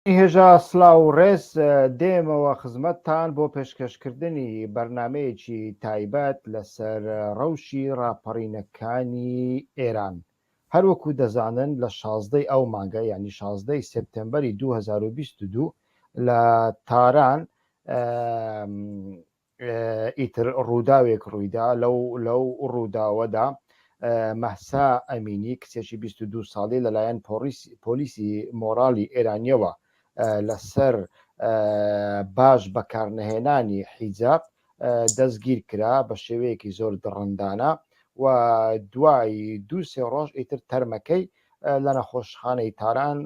هێژا سلاو و ڕێز دێمەوە خزمەتتان بۆ پێشکەشکردنی بەرنمەیەکی تایبەت لەسەر ڕەوشی ڕاپەڕینەکانی ئێران. هەروەکو دەزانن لە شازدەی ئەو مانگە یعنی شازدەی سێپتەمبەری 2022 لە تاران ئیتر ڕووداوێک ڕوویدا لەو لەو ڕووداوەدا مەهسا ئەمینی کچێکی 22 ساڵی لەلایەن پۆلیسی مۆراڵی ئێرانیەوە لەسەر باش بەکارنەهێنانی حیجاب دەستگیر کرا بە شێوەیەکی زۆر دڕندانە و دوای دوو سێ ڕۆژ ئیتر تەرمەکەی لە نەخۆشخانەی تاران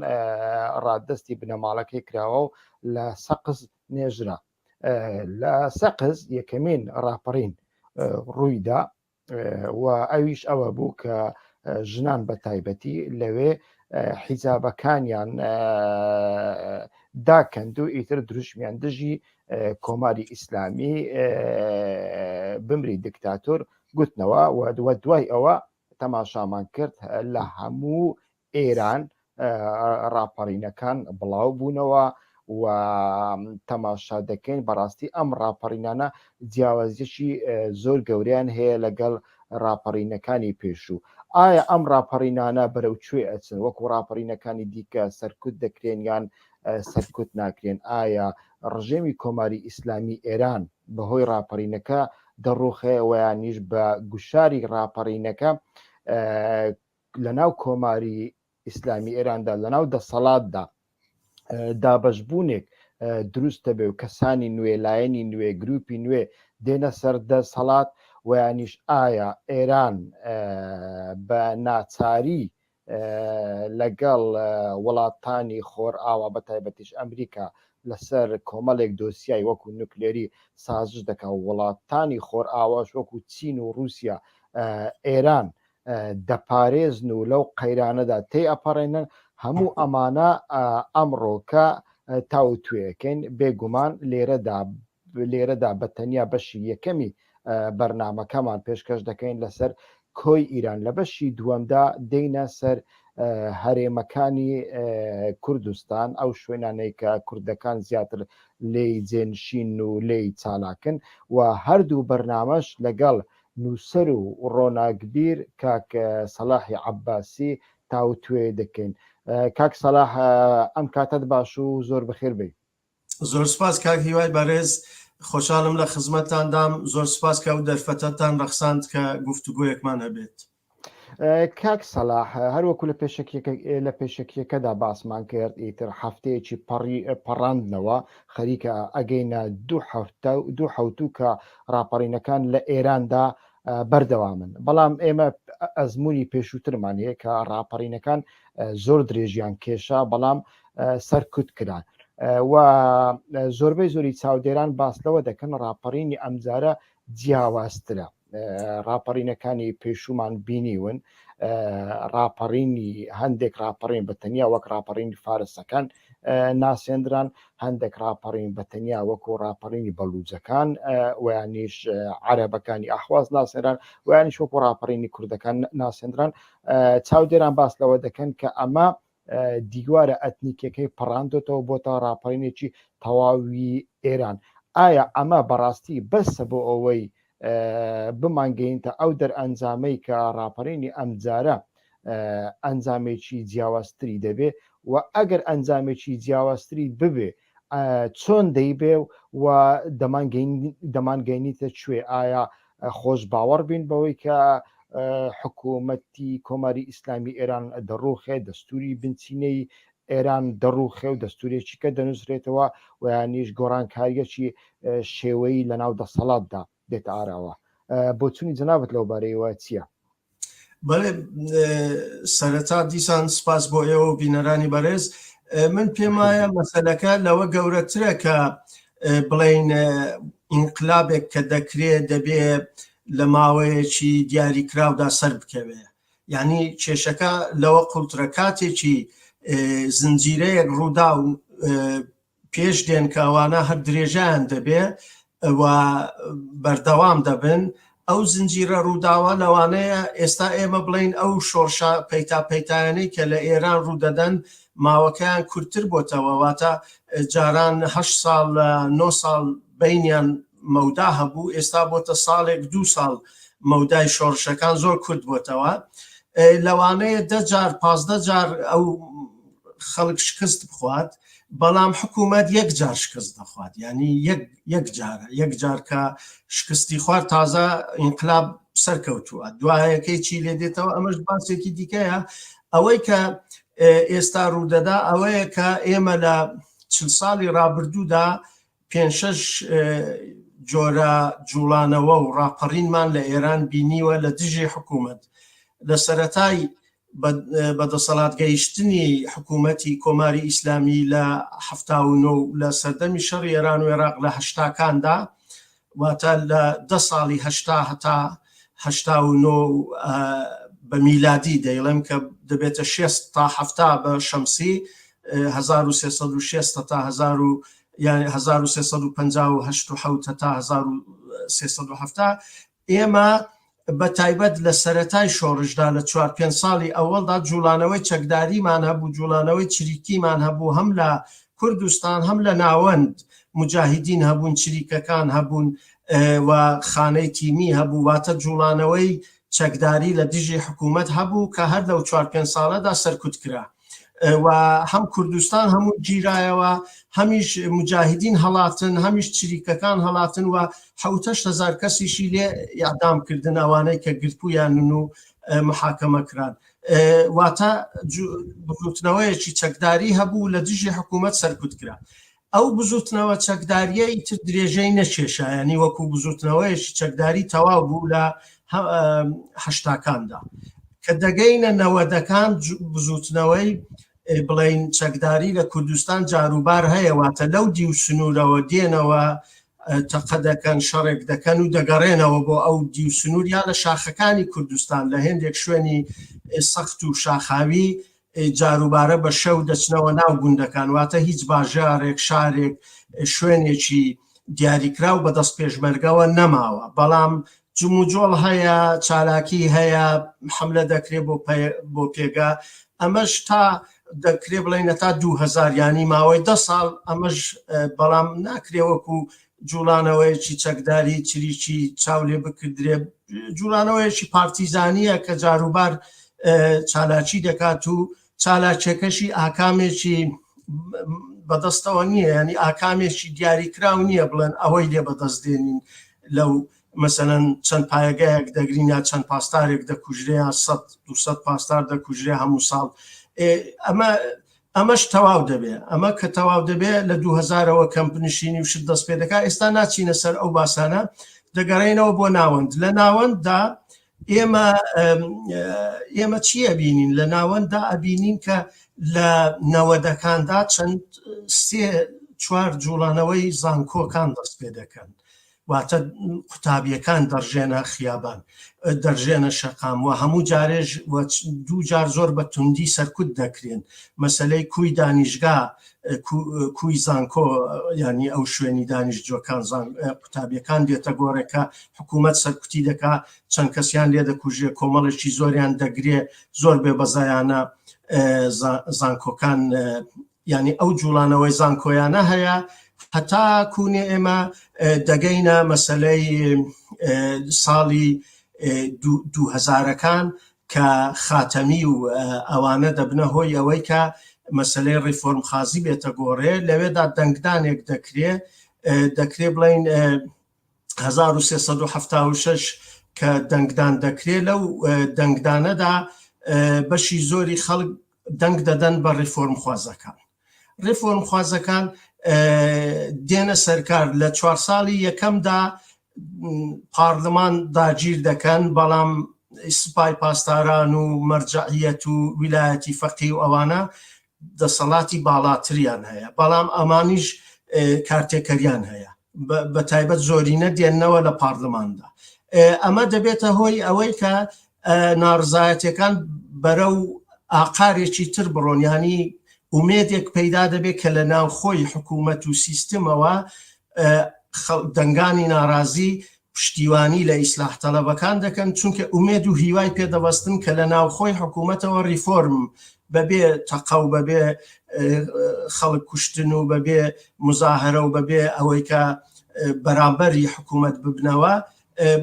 ڕادستی بنەماڵەکەی کراوە و لە سەقز نێژرا. لە سەقز یەکەمین ڕاپەڕین ڕوویدا و ئەویش ئەوە بوو کە ژنان بە تایبەتی لەوێ حیجابەکانیان داکەند و ئیتر دروشمیان دژی کۆماری ئیسلامی بمری دیکتاتۆر گوتنەوە و دووە دوای ئەوە تەماشامان کرد لە هەموو ئێران ڕاپەڕینەکان بڵاو بوونەوە و تەماشا دەکەین بەڕاستی ئەم ڕاپەڕینانە جیاوازیەکی زۆر گەوریان هەیە لەگەڵ ڕاپەڕینەکانی پێشوو ئایا ئەم ڕاپەڕینانە بەرەو کوێ ئەچن وەکو ڕاپەڕینەکانی دیکە سەرکوت دەکرێن یان سەرکوت ناکرێن ئایا ڕژێمی کۆماری ئیسلامی ئێران بەهۆی ڕاپەڕینەکە دەڕوخێ ویانیش بە گوشاری ڕاپەڕینەکە لەناو کۆماری ئیسلامی ئێراندا لەناو دەسەڵاتدا دابەشبوونێک دروست دەبێ و کەسانی نوێ لایەنی نوێ گروپی نوێ دێنە سەر دەسەڵات ویانیش ئایا ئێران بە ناچاری لەگەڵ وڵاتانی خۆرئاوا بە تایبەتیش ئەمریکا لەسەر کۆمەڵێک دۆسیای وەکو نوکلێری سازش دەکا و وڵاتانی خۆرئاواش وەکو چین و رووسیا ئێران دەپارێزن و لەو قەیرانەدا تێی ئەپەڕێنن هەموو ئەمانە ئەمڕۆکە تاوتوێکەین بێگومان لێرەدا لێرەدا بە تەنیا بەشی یەکەمی بەرنمەکەمان پێشکەش دەکەین لەسەر کۆی ئیران لە بەشی دووەمدا دێینە سەر هەرێمەکانی کوردستان ئەو شوێنانەی کە کوردەکان زیاتر لێی جێنشین و لێی چالاکن و هەردوو بەرنامەش لەگەڵ نووسەر و ڕۆناکبیر کاک سەلاحی عەباسی تاوتوێ دەکەین. کاک سەلاح ئەم کاتەت باش و زۆر بەخێر بێی. زۆر سپاس کاک هیوای بەڕێز، خۆشحاڵم لە خزمەتتاندام، زۆر سپاس کە ئەو دەرفەتەتان ڕەخساند کە گفتوگۆیەکمان هەبێت. کاک سەلاح هەروەکو لە پێشەکیەکە لە پێشەکیەکەدا باسمان کرد ئیتر هەفتەیەکی پەڕی پەڕاندنەوە خەریکە ئەگەینە دوو هەفتە و دوو حەوتوو کە ڕاپەڕینەکان لە ئێراندا بەردەوامن بەڵام ئێمە ئەزمموی پێشووترمان هەیە کە ڕاپەڕینەکان زۆر درێژیان کێشا بەڵام سەرکوت کران و زۆربەی زۆری چاودێران باس لەوە دەکەن ڕاپەڕینی ئەمجارە جیاوازترە ڕاپەڕینەکانی پێشوومان بینیون ڕاپەڕینی هەندێک ڕاپەڕین بە تەنیا وەک ڕاپەڕینی فارسەکان ناسێندران هەندێک ڕاپەڕین بە تەنیا وەکو ڕاپەڕینی بەلوجەکان ویانیش عەرەبەکانی ئەحواز ناسێنران ویانیش وەکو ڕاپەڕینی کوردەکان ناسێندران چاودێران باس لەوە دەکەن کە ئەمە دیوارە ئەتنیکیەکەی پەڕاندۆتەوە بۆتە ڕاپەڕینێکی تەواوی ئێران. ئایا ئەمە بەڕاستی بەسە بۆ ئەوەی بمانگەینتە ئەو دەرئەنجامەی کە ڕاپەڕینی ئەمجارە ئەنجامێکی جیاوازتری دەبێ و ئەگەر ئەنجامێکی جیاوازتری ببێ چۆن دەیبێ و دەمانگەینیتە کوێ؟ ئایا خۆش باوەڕ بین بەوەی کە حکوومەتی کۆماری ئیسلامی ئێران دەڕوخێ دەستوری بنچینەی ئێران دەڕوخێ و دەستورێکی کە دەنووسرێتەوە و یانیش گۆڕانکاریەکی شێوەیی لەناو دەسەڵاتدا دێتە ئاراوە بۆچوونی جەنابت لەو بارەیەوە چییە؟ بەڵێ سەرەتا دیسان سپاس بۆ ئێوە و بینەرانی بەڕێز من پێم وایە مەسەلەکە لەوە گەورەترە کە بڵین ئینقلابێک کە دەکرێ دەبێ لە ماوەیەکی دیاریکراودا سەر بکەوێ یعنی کێشەکە لەوە قوڵترە کاتێکی زنجیرەیەک ڕوودا و پێش دێن کە ئەوانە هەر درێژەیان دەبێ و بەردەوام دەبن ئەو زنجیرە ڕووداوە لەوانەیە ئێستا ئێمە بڵین ئەو شۆڕشە پەیتا پەیتایانەی کە لە ئێران ڕوودەدەن. ماوەکەیان کورتتر بۆتەوە، واتە جاران هەشت ساڵ نۆ ساڵ بەینیان مەودا هەبوو، ئێستا بۆتە ساڵێک دوو ساڵ مەودای شۆڕشەکان زۆر کورت بۆتەوە. لەوانەیە دە جار 15 جار ئەو خەڵک شکست بخوات، بەڵام حکوومەت یەک جار شکست دەخوات، یعنی یەک جارە، یەک جار کە شکستی خوارد تازە ئینقلاب سەرکەوتووە، دوایەکەی چی لێ دێتەوە ئەمەش باسێکی دیکەیە. ئەوەی کە ئێستا ڕوودەدا ئەوەیە کە ئێمە لە چل ساڵی ڕابردوودا پێنج شەش جۆرە جوڵانەوە و ڕاپەڕینمان لە ئێران بینیوە لە دژی حکوومەت. لە سەرەتای بە دەسەڵات گەیشتنی حکوومەتی کۆماری ئیسلامی لە 79 و لە سەردەمی شەڕی ئێران و عێراق لە هەشتاکاندا، واتە لە دە ساڵی هەشتا هەتا 89 بە میلادی دەیڵێم کە دەبێتە شێست تا حەفتا بە شەمسی، 1360 هەتا هەزار و یان 1358 و حەوت هەتا 1370، ئێمە بە تایبەت لە سەرەتای شۆڕشدا لە چوار پێنج ساڵی ئەوەڵدا جوڵانەوەی چەکداریمان هەبوو، جوڵانەوەی چریکیمان هەبوو، هەم لە کوردستان هەم لە ناوەند موجاهیدین هەبوون، چریکەکان هەبوون و خانەی تیمی هەبوو، واتە جوڵانەوەی چەکداری لە دژی حکوومەت هەبوو کە هەر لەو چوار پێنج ساڵەدا سەرکوت کرا و هەم کوردستان هەموو گیرایەوە، هەمیش مجاهدین هەڵاتن، هەمیش چریکەکان هەڵاتن و حەوتەشت هەزار کەسیشی لێ ئیعدام کردن ئەوانەی کە گرتبوویانن و محاکەمە کران. واتە بزوتنەوەیەکی چەکداری هەبوو لە دژی حکوومەت سەرکوت کرا. ئەو بزوتنەوە چەکداریە ئیتر درێژەی نەکێشا، یانی وەکو بزوتنەوەیەکی چەکداری تەواو بوو لە هەشتاکاندا. کە دەگەینە نەوەدەکان بزوتنەوەی بڵین چەکداری لە کوردستان جاروبار هەیە، واتە لەو دیو سنوورەوە دێنەوە تەقە دەکەن، شەڕێک دەکەن و دەگەڕێنەوە بۆ ئەو دیو سنوور، یا لە شاخەکانی کوردستان لە هێندێک شوێنی سەخت و شاخاوی جاروبارە بە شەو دەچنەوە ناو گوندەکان، واتە هیچ باژارێک، شارێک، شوێنێکی دیاریکراو بەدەست پێشمەرگەوە نەماوە، بەڵام جموجۆڵ هەیە، چالاکی هەیە، حملە دەکرێت بۆ پێگە، ئەمەش تا دەکرێ بڵێین تا 2000 ینی ماوەی دە ساڵ ئەمەش، بەڵام ناکرێ وەکو جوڵانەوەیەکی چەکداری چریکی چاو لێ بکردرێ، جوڵانەوەیەکی پارتیزانیە کە جاروبار چالاکی دەکات و چالاکیەکەشی ئاکامێکی بەدەستەوە نییە، ینی ئاکامێکی دیاریکراو نییە بڵێن ئەوەی لێ بەدەست دێنین لەو مەسەلەن چەند پایەگایەک دەگرین یا چەند پاسدارێک دەکوژرێ یا 100 200 پاسدار دەکوژرێ هەموو ساڵ. ئەمە ئەمەش تەواو دەبێ، ئەمە کە تەواو دەبێ لە 2000ەوە کەمپنشینی و شت دەست پێ دەکا. ئێستا ناچینە سەر ئەو باسانە، دەگەڕێنەوە بۆ ناوەند. لە ناوەنددا ئێمە ئێمە چی ئەبینین؟ لە ناوەنددا ئەبینین کە لە نەوەدەکاندا چەند سێ چوار جوڵانەوەی زانکۆکان دەست پێ دەکەن، واتە قوتابیەکان دەڕژێنە خیابان، دەڕژێنە شەقام و هەموو جارێژ دوو جار زۆر بە توندی سەرکوت دەکرێن. مەسلەی کوی دانیشگا، کوی زانکۆ، ینی ئەو شوێنی دانیشتجوەکان قوتابیەکان دێتە گۆڕێکە، حکوومەت سەرکوتی دەکا، چەند کەسیان لێ دەکوژێ، کۆمەڵێکی زۆریان دەگرێ، زۆر بێ بەزایانە زانکۆکان، یعنی ئەو جوڵانەوەی زانکۆیانە هەیە هەتا کوونێ ئێمە دەگەینە مەسلەی ساڵی دوو هەزارەکان کە خاتەمی و ئەوانە دەبنە هۆی ئەوەی کە مەسلەی ڕیفۆرمخوازی بێتە گۆڕێ. لەوێدا دەنگدانێک دەکرێ، دەکرێ بڵین 1376 کە دەنگدان دەکرێ، لەو دەنگدانەدا بەشی زۆری خەڵک دەنگ دەدەن بە ڕیفۆرمخوازەکان. ڕیفۆرمخوازەکان دێنە سەرکار، لە چوار ساڵی یەکەمدا پارلمان داگیر دەکەن، بەڵام سوپای پاسداران و مەرجەعیەت و ویلایەتی فەقی و ئەوانە دەسەڵاتی باڵاتریان هەیە، بەڵام ئەمانیش کارتێکەریان هەیە، بە تایبەت زۆرینە دێننەوە لە پارلماندا. ئەمە دەبێتە هۆی ئەوەی کە ناڕزایەتەکان بەرەو ئاقارێکی تر بڕۆن، ینی ئومێدێک پەیدا دەبێت کە لە ناوخۆی حکوومەت و سیستمەوە دەنگانی ناڕازی پشتیوانی لە ئیسلاح تەلەبەکان دەکەن، چونکە ئومێد و هیوای پێدەبەستن کە لە ناوخۆی حکوومەتەوە ریفۆرم بەبێ تەقە و بەبێ خەڵک کوشتن و بەبێ مزاهرە و بەبێ ئەوەی کە بەرامبەری حکوومەت ببنەوە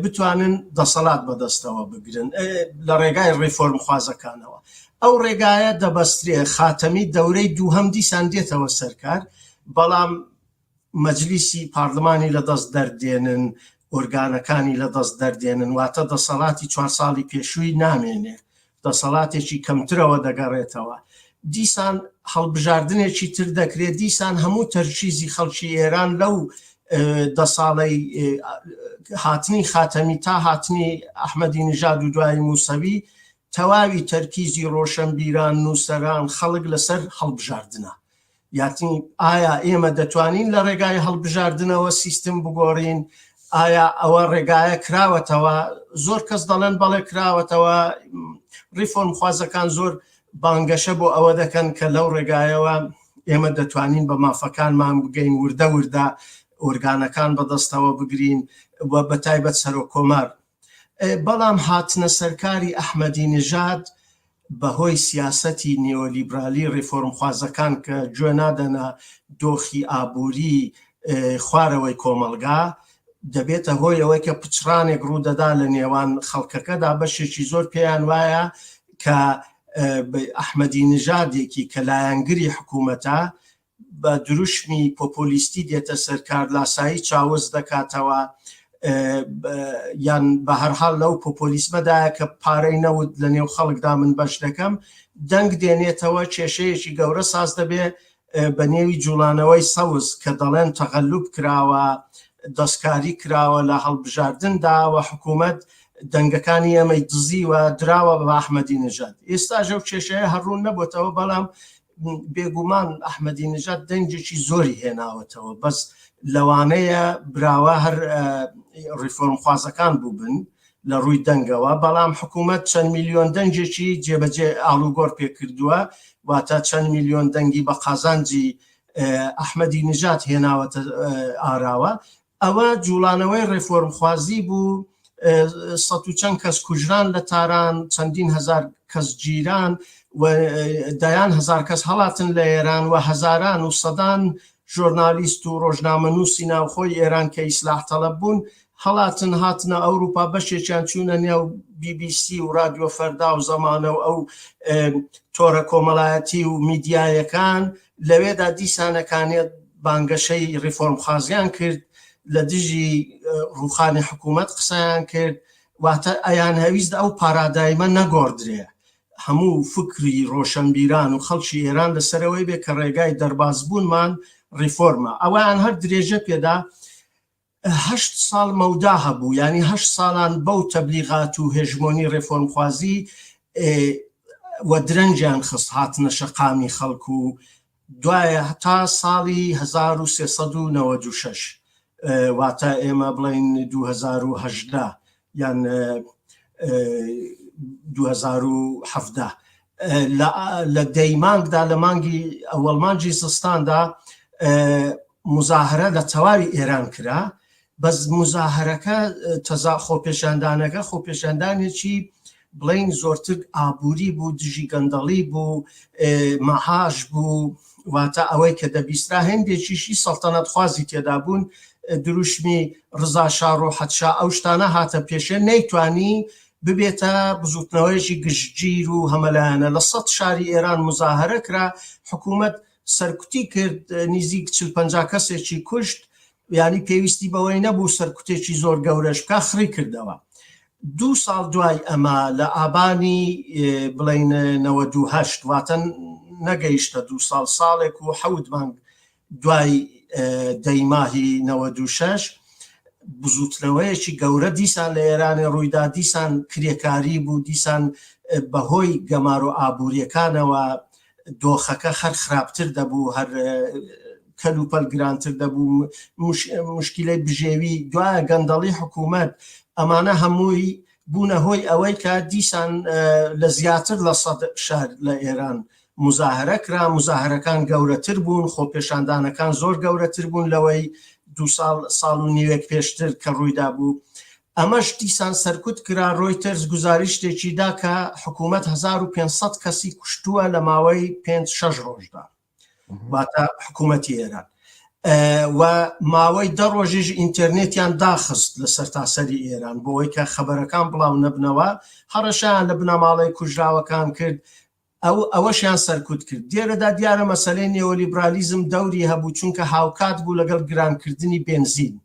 بتوانن دەسەڵات بەدەستەوە بگرن لە ڕێگای ڕێفۆرمخوازەکانەوە. ئەو ڕێگایە دەبەسترێ، خاتەمی دەورەی دووهەم دیسان دێتەوە سەرکار، بەڵام مەجلیسی پارلمانی لە دەست دەردێنن، ئۆرگانەکانی لە دەست دەردێنن، واتە دەسەڵاتی چوار ساڵی پێشووی نامێنێ، دەسەڵاتێکی کەمترەوە دەگەڕێتەوە. دیسان هەڵبژاردنێکی تر دەکرێت، دیسان هەموو تەرکیزی خەڵکی ئێران لەو دە ساڵەی هاتنی خاتەمی تا هاتنی ئەحمەدی نژاد و دوایی موسەوی، تەواوی تەرکیزی ڕۆشەنبیران، نووسەران، خەڵک لەسەر هەڵبژاردنە. یاتنی ئایا ئێمە دەتوانین لە ڕێگای هەڵبژاردنەوە سیستم بگۆڕین؟ ئایا ئەوە ڕێگایە کراوەتەوە؟ زۆر کەس دەڵێن بەڵێ کراوەتەوە. ڕیفۆرمخوازەکان زۆر بانگەشە بۆ ئەوە دەکەن کە لەو ڕێگایەوە ئێمە دەتوانین بە مافەکانمان بگەین، وردە وردە ئۆرگانەکان بەدەستەوە بگرین و بە تایبەت سەرۆک کۆمار. بەڵام هاتنە سەرکاری ئەحمەدی نژاد بەهۆی سیاسەتی نیۆلیبرالی ڕیفۆرمخوازەکان کە گوێ نادەنە دۆخی ئابووری خوارەوەی کۆمەڵگا، دەبێتە هۆی ئەوەی کە پچڕانێک ڕوودەدا لە نێوان خەڵکەکەدا، بەشێکی زۆر پێیان وایە کە ئەحمەدی نژادێکی کە لایەنگری حکوومەتە بە دروشمی پۆپۆلیستی دێتە سەر کار، لاسایی چاوز دەکاتەوە، یان بە هەرحاڵ لەو پۆپۆلیسمەدایە کە پارەی نەوت لە نێو خەڵکدا من بەش دەکەم، دەنگ دێنێتەوە، کێشەیەکی گەورە ساز دەبێ بە نێوی جوڵانەوەی سەوز کە دەڵێن تەغەلوب کراوە، دەستکاری کراوە لە هەڵبژاردندا و حکوومەت دەنگەکانی ئێمەی دزیوە، دراوە بە ئەحمەدی نژاد. ئێستاش ئەو کێشەیە هەر ڕوون نەبۆتەوە، بەڵام بێگومان ئەحمەدی نژاد دەنگێکی زۆری هێناوەتەوە، بەس لەوانەیە براوە هەر ڕیفۆرمخوازەکان بووبن لە ڕووی دەنگەوە، بەڵام حکوومەت چەند میلیۆن دەنگێکی جێبەجێ ئاڵوگۆڕ پێکردووە، واتە چەند میلیۆن دەنگی بە قازانجی ئەحمەدی نژاد هێناوەتە ئاراوە. ئەوە جوڵانەوەی ڕێفۆرمخوازی بوو، سەد و چەند کەس کوژران لە تاران، چەندین هەزار کەس گیران و دەیان هەزار کەس هەڵاتن لە ئێران و هەزاران و سەدان ژۆرنالیست و ڕۆژنامەنووسی ناوخۆی ئێران کە ئیسلاح تەڵەب بوون هەڵاتن هاتنە ئەوروپا، بەشێکیان چوونە نێو بی بی سی و رادیۆ فەردا و زەمانە و ئەو تۆرە کۆمەڵایەتی و میدیایەکان، لەوێدا دیسانەکانێت بانگەشەی ڕیفۆرمخوازیان کرد، لە دژی ڕووخانی حکوومەت قسەیان کرد، واتە ئەیانهەویست ئەو پارادایمە نەگۆڕدرێ، هەموو فکری ڕۆشەنبیران و خەڵکی ئێران لەسەرەوەی بێ کە ڕێگای دەربازبوونمان ڕیفۆرمە، ئەوەیان هەر درێژە پێدا. هەشت ساڵ مەودا هەبوو، یانی هەشت ساڵان بەو تەبلیغات و هێژمۆنی ڕێفۆرمخوازی وە درەنگیان خست هاتنە شەقامی خەڵک و دوایە هەتا ساڵی 1396 واتە ئێمە بڵین 2018 یان 2017 لە دەی مانگدا لە مانگی ئەوەڵ مانگی زستاندا موزاهەرە لە تەواوی ئێران کرا، بەس موزاهەرەکە تەزا خۆپێشاندانەکە خۆپێشاندانێکی بڵین زۆرتر ئابووری بوو، دژی گەندەڵی بوو، مەعاش بوو، واتە ئەوەی کە دەبیسترا هێندێکیشی سەڵتەنەت خوازی تێدا بوون، دروشمی ڕزا شا ڕۆحەت شا ئەو شتانە هاتە پێشێ، نەیتوانی ببێتە بزوتنەوەیەکی گشتگیر و هەمەلایەنە. لە سەد شاری ئێران موزاهەرە کرا، حکوومەت سەرکوتی کرد، نیزیک چل پەنجا کەسێکی کوشت، یانی پێویستی بەوەی نەبوو سەرکوتێکی زۆر گەورەش بکا، خڕی کردەوە. دوو ساڵ دوای ئەمە لە ئابانی بڵێین 98، واتە نەگەیشتە دوو ساڵ، ساڵێک و حەوت مانگ دوای دەی ماهی 96، بزووتنەوەیەکی گەورە دیسان لە ئێرانێ ڕوویدا، دیسان کرێکاری بوو، دیسان بەهۆی گەمارۆ ئابوورییەکانەوە دۆخەکە هەر خراپتر دەبوو، هەر کەلوپەل گرانتر دەبوو، مشکلەی بژێوی، دوایە گەندەڵی حکوومەت، ئەمانە هەمووی بوونە هۆی ئەوەی کە دیسان لە زیاتر لە سەد شار لە ئێران موزاهەرە کرا، موزاهەرەکان گەورەتر بوون، خۆپێشاندانەکان زۆر گەورەتر بوون لەوەی دوو ساڵ، ساڵ و نیوێک پێشتر کە ڕوویدا بوو. ئەمەش دیسان سەرکوت کرا، رۆیتەرز گوزاریشتێکی دا کە حکوومەت 1500 کەسی کوشتووە لە ماوەی پێنج شەش ڕۆژدا، واتە حکوومەتی ئێران و ماوەی دە ڕۆژیش ئینتەرنێتیان داخست لە سەرتاسەری ئێران بۆ ئەوەی کە خەبەرەکان بڵاو نەبنەوە، هەڕەشەیان لە بنەماڵەی کوژراوەکان کرد، ئەو ئەوەشیان سەرکوت کرد. لێرەدا دیارە مەسەلەی نێۆلیبرالیزم دەوری هەبوو، چونکە هاوکات بوو لەگەڵ گرانکردنی بێنزین.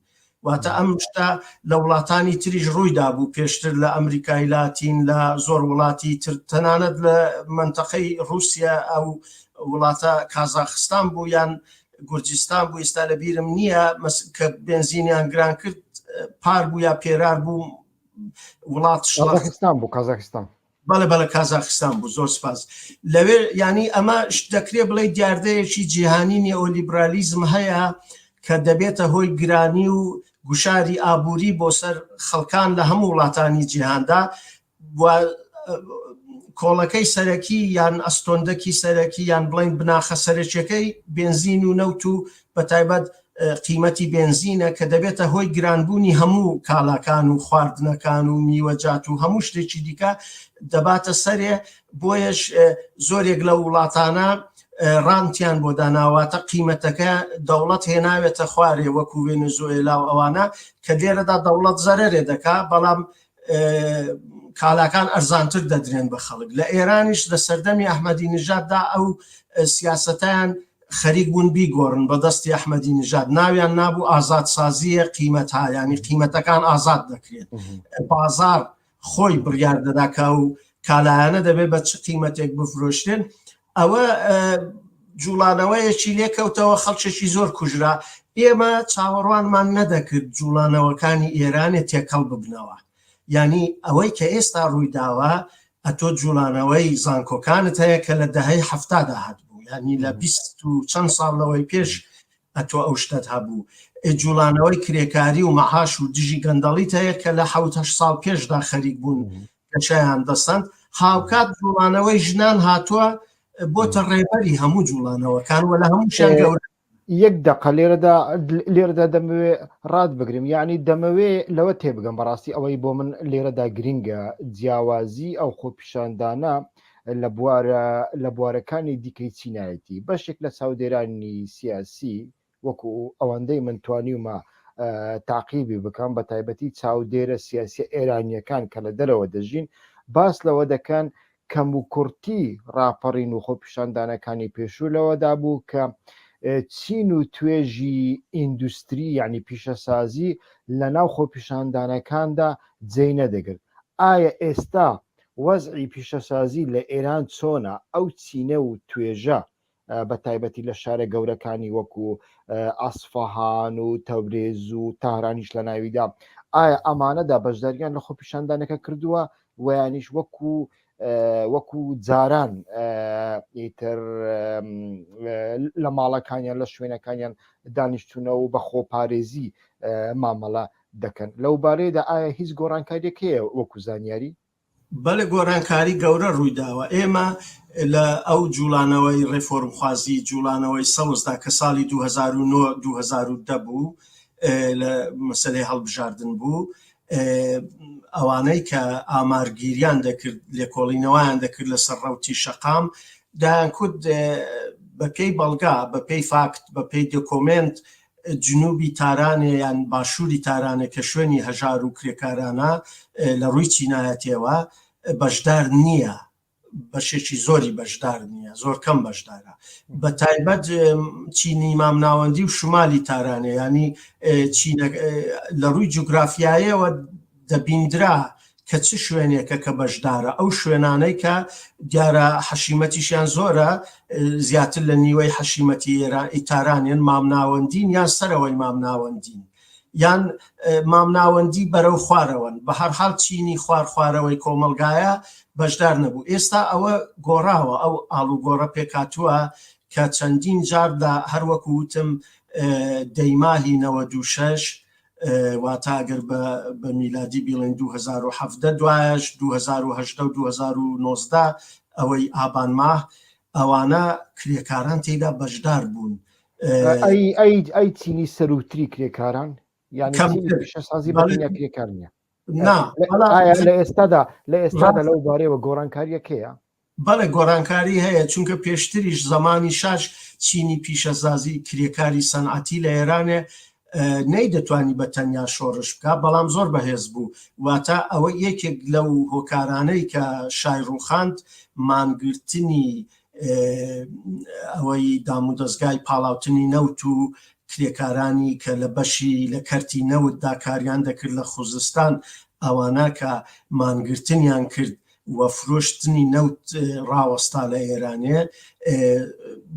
واتە ئەم شتە لە وڵاتانی تریش ڕووی دابوو پێشتر لە ئەمریکای لاتین، لە زۆر وڵاتی تر، تەنانەت لە مەنتەقەی ڕووسیا ئەو وڵاتە کازاخستان بوو یان گورجستان بوو ئێستا لە بیرم نییە کە بێنزینیان گران کرد پار بوو یا پێرار بوو وڵات کازاخستان بوو کازاخستان. بەڵێ بەڵێ کازاخستان بوو زۆر سپاس لەوێ یانی ئەمە دەکرێ بڵێ دیاردەیەکی جیهانی نێئۆلیبرالیزم هەیە کە دەبێتە هۆی گرانی و گوشاری ئابووری بۆ سەر خەڵکان لە هەموو وڵاتانی جیهاندا و کۆڵەکەی سەرەکی یان ئەستۆندەکی سەرەکی یان بڵین بناخە سەرەکیەکەی بنزین و نەوت و بە تایبەت قیمەتی بێنزینە کە دەبێتە هۆی گرانبوونی هەموو کاڵاکان و خواردنەکان و میوەجات و هەموو شتێکی دیکە دەباتە سەرێ، بۆیەش زۆرێک لەو وڵاتانە ڕانتیان بۆ داناواتە قیمەتەکە دەوڵەت هێناوێتە خوارێ وەکو ڤێنزوئێلا و ئەوانە کە لێرەدا دەوڵەت زەرەرێ دەکا بەڵام کالاکان ئەرزانتر دەدرێن بە خەڵک. لە ئێرانیش لە سەردەمی ئەحمەدی نژاددا ئەو سیاسەتیان خەریک بوون بیگۆڕن بە دەستی ئەحمەدی نژاد ناویان نابوو ئازادسازییە قیمەتها یانی قیمەتەکان ئازاد دەکرێت بازار خۆی بڕیار دەدا کە و کالایانە دەبێت بە چ قیمەتێک بفرۆشرێن ئەوە جوڵانەوەیەکی لێکەوتەوە خەڵکێکی زۆر کوژرا ئێمە چاوەڕوانمان نەدەکرد جوڵانەوەکانی ئێرانێ تێکەڵ ببنەوە یانی ئەوەی کە ئێستا ڕوویداوە ئەتۆ جوڵانەوەی زانکۆکانت هەیە کە لە دەهەی حەفتادا هەبوو یانی لە 20 و چەند ساڵ لەوەی پێش ئەتۆ ئەو شتەت هەبوو جوڵانەوەی کرێکاری و مەعاش و دژی گەندەڵیت هەیە کە لە حەوت هەشت ساڵ پێشدا خەریک بوون گەشەیان دەسەند هاوکات جوڵانەوەی ژنان هاتووە بۆتە ڕێبەری هەموو جوڵانەوەکان و لە هەمووشیان گەورە یەک دەقە لێرەدا لێرەدا دەمەوێ ڕات بگرم یعنی دەمەوێ لەوە تێبگەم بەڕاستی ئەوەی بۆ من لێرەدا گرنگە جیاوازی ئەو خۆپیشاندانە لە بوارە لە بوارەکانی دیکەی چینایەتی بەشێک لە چاودێرانی سیاسی وەکو ئەوەندەی من توانیومە تاقیبی بکەم بە تایبەتی چاودێرە سیاسی ئێرانیەکان کە لە دەرەوە دەژین باس لەوە دەکەن کەموکوڕتی ڕاپەڕین و خۆپیشاندانەکانی پێشوو لەوەدا بوو کە چین و توێژی ئیندوستری یعنی پیشەسازی لە ناو خۆپیشاندانەکاندا جێی نەدەگرت. ئایا ئێستا وەزعی پیشەسازی لە ئێران چۆنە؟ ئەو چینە و توێژە بە تایبەتی لە شارە گەورەکانی وەکو ئەسفەهان و تەورێز و تارانیش لە ناویدا ئایا ئەمانەدا بەشداریان لە خۆپیشاندانەکە کردووە ویانیش وەکو وەکو جاران ئیتر لە ماڵەکانیان لە شوێنەکانیان دانیشتونە و بە خۆپارێزی مامەڵە دەکەن لەو بارەیەدا ئایا هیچ گۆڕانکاریەک هەیە وەکو زانیاری؟ بەڵێ گۆڕانکاری گەورە ڕوویداوە، ئێمە لە ئەو جوڵانەوەی ڕێفۆرمخوازی جوڵانەوەی سەوزدا کە ساڵی 2009 2010 بوو لە مەسەلەی هەڵبژاردن بوو ئەوانەی کە ئامارگیریان دەکرد لێکۆڵینەوەیان دەکرد لەسەر ڕەوتی شەقام دەیانکوت بەپێی بەڵگا بەپێی فاکت بەپێی دۆکۆمێنت جنوبی تارانێ یان باشووری تارانێ کە شوێنی هەژار و کرێکارانە لە ڕووی چینایەتیەوە بەشدار نییە بەشێکی زۆری بەشدار نییە زۆر کەم بەشدارە بە تایبەت چینی مامناوەندی و شمالی تارانێ ینی چینە لە ڕووی جوگرافیایەوە دەبیندرا کە چ شوێنێکە کە بەشدارە، ئەو شوێنانەی کە دیارە حەشیمەتیشیان زۆرە، زیاتر لە نیوەی حەشیمەتی ئێران تارانێن، مامناوەندین یان سەرەوەی مامناوەندین یان مامناوەندی بەرەو خوارەوەن، بە هەرحاڵ چینی خوار خوارەوەی کۆمەڵگایە بەشدار نەبوو. ئێستا ئەوە گۆڕاوە، ئەو ئاڵوگۆڕە پێکهاتووە کە چەندین جار لە هەر وەکو وتم دەیماهی 96 واتە گەر بە میلادی بیڵێین 2017 دوایش 2018 و 2019 ئەوەی ئابان ماه ئەوانە کرێکاران تێدا بەشدار بوون. ئەی چینی سەروتری کرێکاران یان پیشەسازی بە تەنیا کرێکار نییە؟ نا لە ئێستادا لە ئێستادا لەو بارەیەوە گۆڕانکاریەکەیە بەڵێ گۆڕانکاری هەیە چونکە پێشتریش زەمانی شاش چینی پیشەسازی کرێکاری سەنعەتی لە ئێرانێ نەیدەتوانی بە تەنیا شۆڕش بکە بەڵام زۆر بەهێز بوو واتە ئەوە یەکێک لەو هۆکارانەی کە شای ڕوخاند مانگرتنی ئەوەی دامودەزگای پاڵاوتنی نەوت و کرێکارانی کە لە بەشی لە کەرتی نەوتدا کاریان دەکرد لە خوزستان ئەوانە کە مانگرتنیان کرد و فرۆشتنی نەوت ڕاوەستا لە ئێرانێ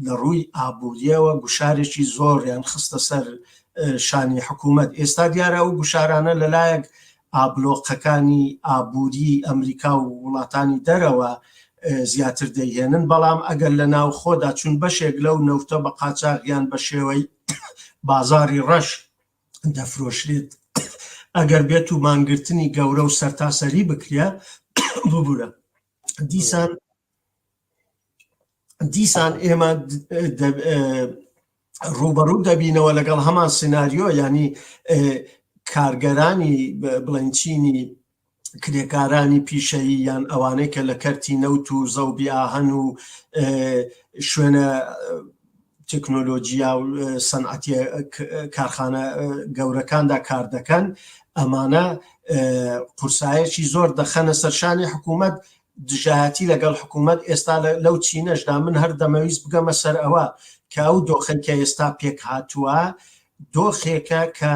لە ڕووی ئابووریەوە گوشارێکی زۆریان خستە سەر شانی حکوومەت ئێستا دیارە ئەو گوشارانە لەلایەک ئابلۆقەکانی ئابووری ئەمریکا و وڵاتانی دەرەوە زیاتر دەیهێنن بەڵام ئەگەر لە ناوخۆدا چون بەشێک لەو نەوتە بە قاچاغ یان بە شێوەی بازاری ڕەش دەفرۆشرێت ئەگەر بێت و مانگرتنی گەورە و سەرتاسەری بکرێ ببورە دیسان دیسان ئێمە ڕوبەڕوو دەبینەوە لەگەڵ هەمان سناریۆ ینی کارگەرانی بڵێن چینی کرێکارانی پیشەیی یان ئەوانەی کە لە کەرتی نەوت و زەوبی ئاهەن و شوێنە تەکنۆلۆژیا و سەنعەتیە کارخانە گەورەکاندا کار دەکەن ئەمانە قورسایەکی زۆر دەخەنە سەرشانی حکوومەت دژایەتی لەگەڵ حکوومەت ئێستا لەو چینەشدا من هەر دەمەویست بگەمە سەر ئەوە کە ئەو دۆخەی کە ئێستا پێک هاتووە دۆخێکە کە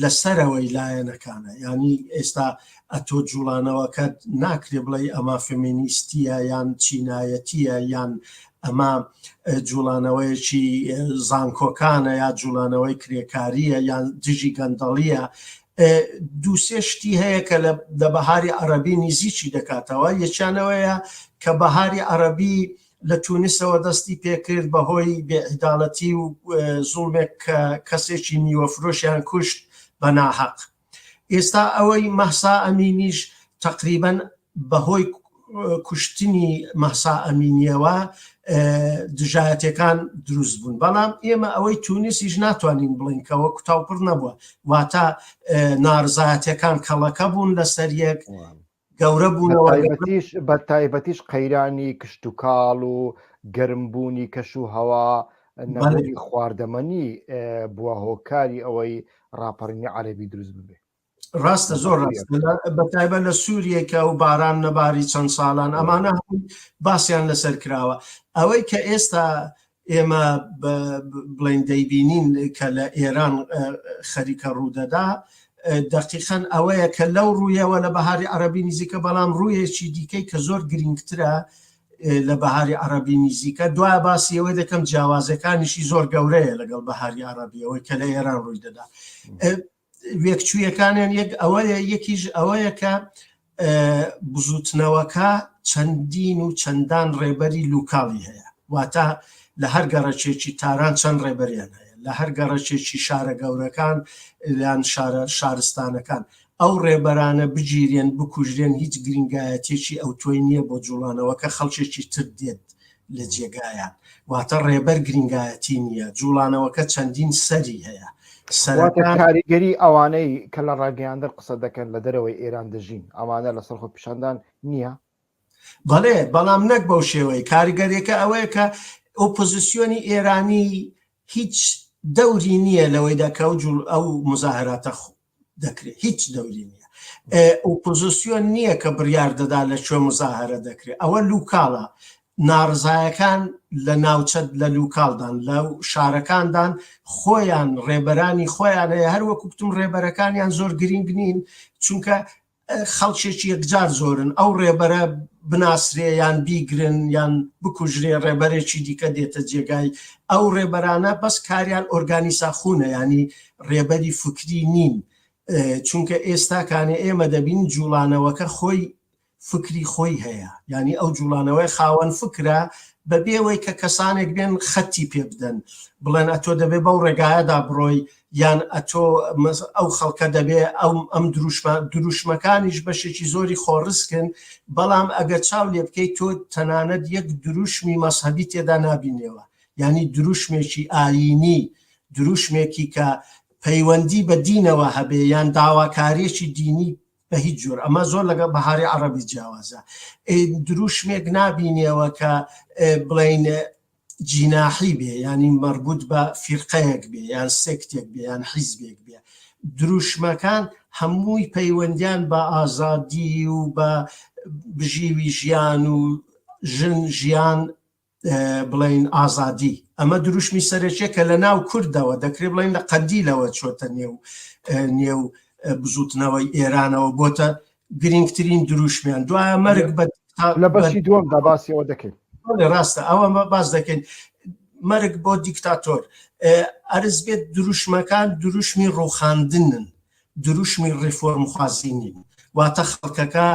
لە سەرەوەی لایەنەکانە یانی ئێستا ئەتۆ جوڵانەوەکە ناکرێ بڵێ ئەمە فمینیستیە یان چینایەتیە یان ئەمە جوڵانەوەیەکی زانکۆکانە یا جوڵانەوەی کرێکاریە یان دژی گەندەڵیە دووسێ شتی هەیە کە لە بەهاری عەربی نزیکی دەکاتەوە یەکیانەوەیە کە بەهاری عەربی لە تونسەوە دەستی پێکرد بەهۆی بێعیداڵەتی و زوڵمێک کە کەسێکی میوەفرۆشیان کوشت بە ناحەق. ئێستا ئەوەی مەهسا ئەمینیش تەقریبەن بەهۆی کوشتنی مەهسا ئەمینیەوە دژایەتەکان دروست بوون بەڵام ئێمە ئەوەی تونسیش ناتوانین بڵین کەەوە کوتاوپڕ نەبووە واتە نارزایەتەکان کەڵەکە بوون لەسەر یەک گەورە بوونەوە بە تایبەتیش قەیرانی کشتتوکاڵ و گەرمبوونی کەش و هەوا نەبوونی خواردەمەنی بووە هۆکاری ئەوەی ڕاپەڕینی عەربی دروست ببێ ڕاستە زۆر بە تایبەت لە سووریەکە و باران نەباری چەند ساڵان ئەمانە باسییان لەسەر کراوە ئەوەی کە ئێستا ئێمە بڵێن دەیبینین کە لە ئێران خەریکە ڕوودەدا دەقیقەن ئەوەیە کە لەو ڕوویەوە لە بەهاری عەربی نزیکە بەڵام ڕوویەکی دیکەی کە زۆر گرنگترە لە بەهاری عەربی نزیکە دوای باسی ئەوەی دەکەم جیاوازەکانیشی زۆر گەورەیە لەگەڵ بەهاری عەربیەوەی کە لە ئێران ڕووی دەدا وێکچوویەکانیان یەک ئەوەیە یەکیش ئەوەیە کە بزوتنەوەکە چەندین و چەندان ڕێبەری لوکاڵی هەیە واتە لە هەر گەڕەکێکی تاران چەند ڕێبەریان هەیە لە هەر گەڕەکێکی شارە گەورەکان یان شارە شارستانەکان ئەو ڕێبەرانە بگیرێن بکوژرێن هیچ گرنگایەتێکی ئەوتۆی نییە بۆ جوڵانەوەکە خەڵکێکی تر دێت لە جێگایان واتە ڕێبەر گرنگایەتی نییە جوڵانەوەکە چەندین سەری هەیە سەرەکان کاریگەری ئەوانەی کە لە ڕاگەیاندن قسە دەکەن لە دەرەوەی ئێران دەژین ئەمانە لەسەر خۆ پیشاندان نییە بەڵێ بەڵام نەک بەو شێوەی کاریگەریەکە ئەوەیە کە ئۆپۆزیسیۆنی ئێرانی هیچ دەوری نییە لەوەیدا کە ئەو جوڵ ئەو مزاهراتە دەکرێت هیچ دەوری نییە ئۆپۆزیسیۆن نییە کە بڕیار دەدا لە کوێ مزاهرە دەکرێت ئەوە لوکاڵە ناڕزایەکان لە ناوچە لە لوکاڵدان لە شارەکاندان خۆیان ڕێبەرانی خۆیان هەیە هەر وەکو کوتم ڕێبەرەکانیان زۆر گرنگ نین چونکە خەڵکێکی یەکجار زۆرن ئەو ڕێبەرە بناسرێ یان بیگرن یان بکوژرێ ڕێبەرێکی دیکە دێتە جێگای ئەو ڕێبەرانە بەس کاریان ئۆرگانیساخونە ینی ڕێبەری فکری نین چونکە ئێستاکانێ ئێمە دەبین جوڵانەوەکە خۆی فکری خۆی هەیە یانی ئەو جوڵانەوەی خاوەن فکرە بە بێوەی کە کەسانێک بێن خەتی پێ بدەن بڵێن ئەتۆ دەبێ بەو ڕێگایەدا بڕۆی یان ئەتۆ ئەو خەڵکە دەبێ ئەو ئەم دروشمە دروشمەکانیش بەشێکی زۆری خۆڕسکن بەڵام ئەگەر چاو لێ بکەیت تۆ تەنانەت یەک دروشمی مەسهەبی تێدا نابینێەوە یانی دروشمێکی ئایینی دروشمێکی کە پەیوەندی بە دینەوە هەبێ یان داواکاریەکی دینی. بە هیچ جۆر ئەمە زۆر لەگەڵ بەهاری عەڕەبی جیاوازە دروشمێک نابینیەوە کە بڵین جیناحی بێ ینی مەربوط بە فیرقەیەک بێ یان سێکتێک بێ یان حیزبێک بێ دروشمەکان هەمووی پەیوەندیان بە ئازادی و بە بژیوی ژیان و ژن ژیان بڵین ئازادی ئەمە دروشمی سەرەکیە کە لە ناو کوردەوە دەکرێت بڵین لە قەندیلەوە چۆتە نێو نێو بزوتنەوەی ئێرانەوە بۆتە گرنگترین دروشمیان دوایە مەرگ بە لە بەشی دووەمدا باسی ئەوە دەکەین ڕاستە ئەوە باس دەکەین مەرگ بۆ دیکتاتۆر ئەرز بێت دروشمەکان دروشمی ڕوخاندنن دروشمی ڕیفۆرمخوازی نین، واتە خەڵکەکە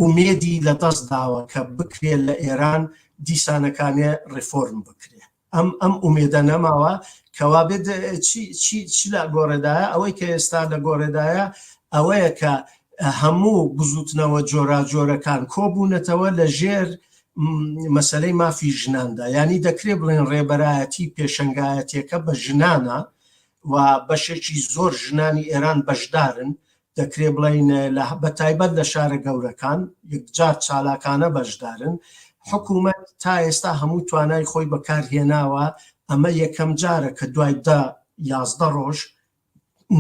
ئومێدی لە دەست داوە کە بکرێ لە ئێران دیسانەکانێ ڕیفۆرم بکرێ. ئەم ئەم ئومێدە نەماوە کەوابێت چی چی چی لە گۆڕێدایە ئەوەی کە ئێستا لە گۆڕێدایە ئەوەیە کە هەموو بزوتنەوە جۆراجۆرەکان کۆبوونەتەوە لە ژێر مەسەلەی مافی ژناندا یانی دەکرێ بڵێن ڕێبەرایەتی پێشەنگایەتیەکە بە ژنانە و بەشێکی زۆر ژنانی ئێران بەشدارن، دەکرێ بڵێین بە تایبەت لە شارە گەورەکان یەکجار چالاکانە بەشدارن. حکوومەت تا ئێستا هەموو توانای خۆی بەکار هێناوە، ئەمە یەکەم جارە کە دوای دە یازدە ڕۆژ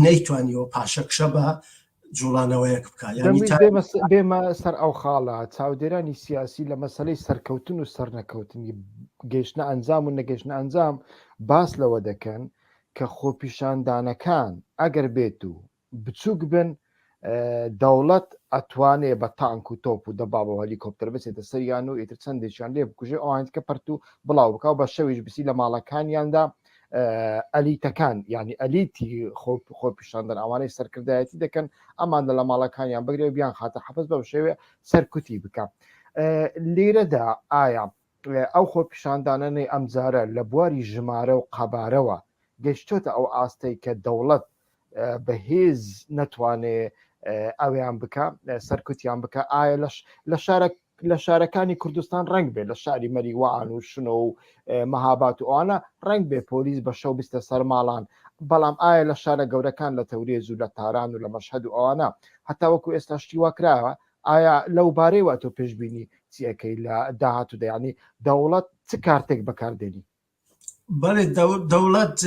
نەیتوانیوە پاشەکشە بە جوڵانەوەیەک بکە بێمە سەر ئەو خاڵە چاودێرانی سیاسی لە مەسلەی سەرکەوتن و سەرنەکەوتنی گەیشتە ئەنجام و نەگەشتە ئەنجام باس لەوە دەکەن کە خۆپیشاندانەکان ئەگەر بێت و بچووک بن دەوڵەت ئەتوانێ بە تانک و تۆپ و دەبابە و هەلیکۆپتەر بچێتە سەریان و ئیتر چەندێکیان لێ بکوژێ ئەوان کە پەرت و بڵاو بکە و بە شەویش بسی لە ماڵەکانیاندا ئەلیتەکان یعنی ئەلیتی خۆپیشاندەر ئەوانەی سەرکردایەتی دەکەن ئەمان لە ماڵەکانیان بگرێ و بیان خاتە حەپس بەم شێوێ سەرکوتی بکە لێرەدا ئایا ئەو خۆپیشاندانەی ئەمجارە لە بواری ژمارە و قەبارەوە گەشتۆتە ئەو ئاستەی کە دەوڵەت بەهێز نەتوانێ ئەویان بکە سەرکوتیان بکە ئایا لەش لە شارە لە شارەکانی کوردستان ڕنگ بێ لە شاری مەریوان و شنۆ و مەهابات و ئەوانە ڕنگ بێ پۆلیس بە شەو بستە سەر ماڵان بەڵام ئایا لە شارە گەورەکان لە تەورێز و لە تاران و لە مەشهەد و ئەوانە هەتا وەکو ئێستا شتی وا کراوە ئایا لەو بارەیەوە تۆ پێشبینی چیەکەی لە داهاتوودا یعنی دەوڵەت چ کارتێک بەکاردێنی؟ بەڵێ دەوڵەت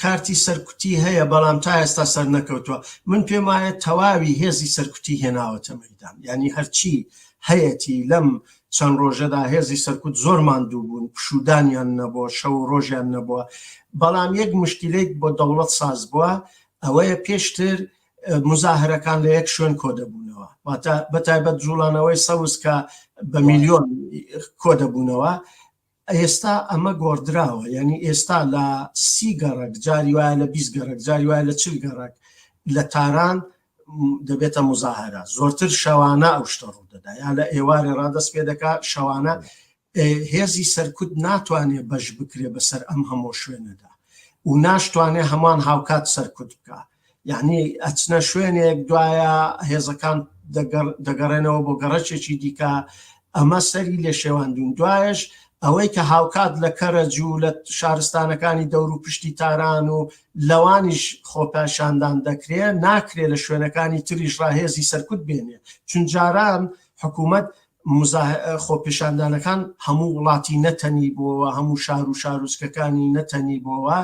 کارتی سەرکوتی هەیە بەڵام تا ئێستا سەر نەکەوتووە من پێم وایە تەواوی هێزی سەرکوتی هێناوەتە مەدان یعنی هەرچی هەیەتی لەم چەند ڕۆژەدا هێزی سەرکوت زۆر ماندوو بوون پشودانیان نەبووە شەو و ڕۆژیان نەبووە بەڵام یەک مشکلێک بۆ دەوڵەت ساز بووە ئەوەیە پێشتر مزاهرەکان لە یەک شوێن کۆدەبوونەوە واتە بەتایبەت جوڵانەوەی سەوز کە بە میلیۆن کۆدەبوونەوە ئێستا ئەمە گۆڕدراوە یعنی ئێستا لە سی گەڕک جاری وایە لە 20 گەڕک جاری وایە لە چل گەڕک لە تاران دەبێتە مزاهرە زۆرتر شەوانە ئەو شتە ڕوودەدا یا لە ئێوارێ ڕادەست پێ دەکا شەوانە هێزی سەرکوت ناتوانێت بەش بکرێ بەسەر ئەم هەموو شوێنەدا و ناشتوانێ هەمووان هاوکات سەرکوت بکە یعنی ئەچنە شوێنێک دوایە هێزەکان دەگەڕێنەوە بۆ گەڕەکێکی دیکە ئەمە سەری لێ شێواندون دوایش ئەوەی کە هاوکات لە کەرەج و لە شارستانەکانی دەور و پشتی تاران و لەوانیش خۆپیشاندان دەکرێ ناکرێ لە شوێنەکانی تریش ڕاهێزی سەرکوت بێنێ چون جاران حکوومەت خۆپیشاندانەکان هەموو وڵاتی نەتەنی بۆوە هەموو شار و شارۆچکەکانی نەتەنی بۆوە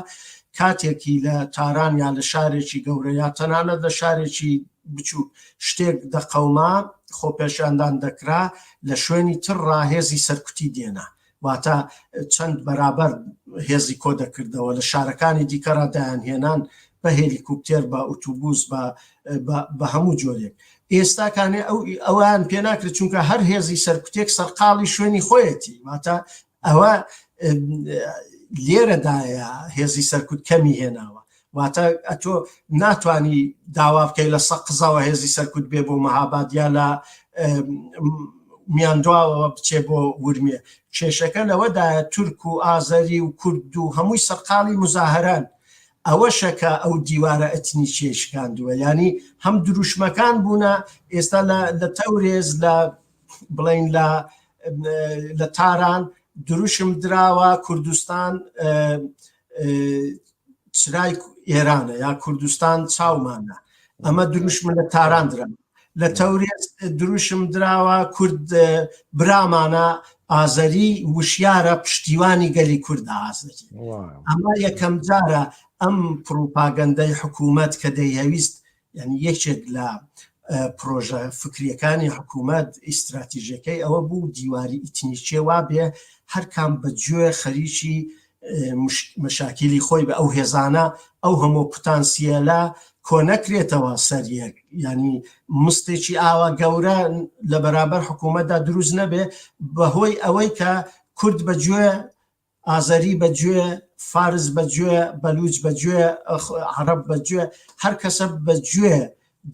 کاتێکی لە تاران یا لە شارێکی گەورە یا تەنانەت لە شارێکی بچووک شتێک دەقەوما خۆپێشاندان دەکرا لە شوێنی تر ڕاهێزی سەرکوتی دێنا واتە چەند بەرابەر هێزی کۆ دەکردەوە لە شارەکانی دیکەڕا دایانهێنان بە هێلیکوپتێر بە ئوتوبوس بە بە هەموو جۆرێک ئێستا کانێ ئەو ئەوان پێ ناکرێت چونکە هەر هێزی سەرکوتێک سەرقاڵی شوێنی خۆیەتی واتە ئەوە لێرەدایە هێزی سەرکوت کەمی هێناوە واتە ئەتۆ ناتانی داوا بکەی لە سەقزەوە هێزی سەرکوت بێ بۆ مەهاباد یا لە میاندواوەوە بچێ بۆ ورمێ کێشەکە لەوەدایە تورک و ئازەری و کورد و هەمووی سەرقاڵی مزاهران ئەوەشە کە ئەو دیوارە ئەتنیکیەی شکاندووە یانی هەم دروشمەکان بوونە ئێستا لە تەورێز لە بڵین لە لە تاران دروشم دراوە کوردستان چرای ئێرانە یا کوردستان چاومانە ئەمە دروشمە لە تاران درا. لە تەورێز دروشم دراوە کورد برامانە ئازەری وشیارە پشتیوانی گەلی کورد ئازەری ئەمە یەکەم جارە ئەم پروپاگەندەی حکوومەت کە دەیهەویست یعنی یەکێک لە پرۆژە فکریەکانی حکوومەت ئیستراتیژەکەی ئەوە بوو دیواری ئیتنیکێ وابێ هەرکام بە گوێ خەریکی مەشاکیلی خۆی بە ئەو هێزانە ئەو هەموو پتانسیەلە کۆنەکرێتەوە سەر یەک ینی مستێکی ئاوا گەورە لە بەرامبەر حکوومەتدا دروست نەبێ بەهۆی ئەوەی کە کورد بە گوێ ئازەری بە گوێ فارس بە گوێ بەلوچ بە گوێ عەرەب بە گوێ هەر کەسە بە گوێ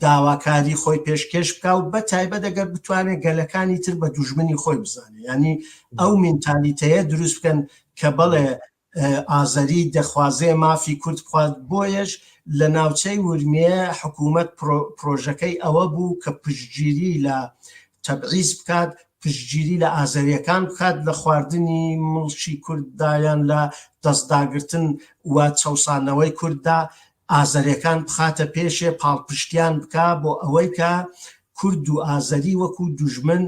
داواکاری خۆی پێشکێش بکا و بە تایبەت ئەگەر بتوانێت گەلەکانی تر بە دوژمنی خۆی بزانێت ینی ئەو مینتالیتەیە دروست بکەن کە بەڵێ ئازەری دەخوازێ مافی کورد بخوات بۆیەش لە ناوچەی ورمێ حکوومەت پرۆژەکەی ئەوە بوو کە پشتگیری لە تەبعیز بکات پشتگیری لە ئازەریەکان بکات لە خواردنی مڵکی کورددا یان لە دەستداگرتن و چەوسانەوەی کورددا ئازەریەکان بخاتە پێشێ پاڵپشتیان بکا بۆ ئەوەی کە کورد و ئازەری وەکو دوژمن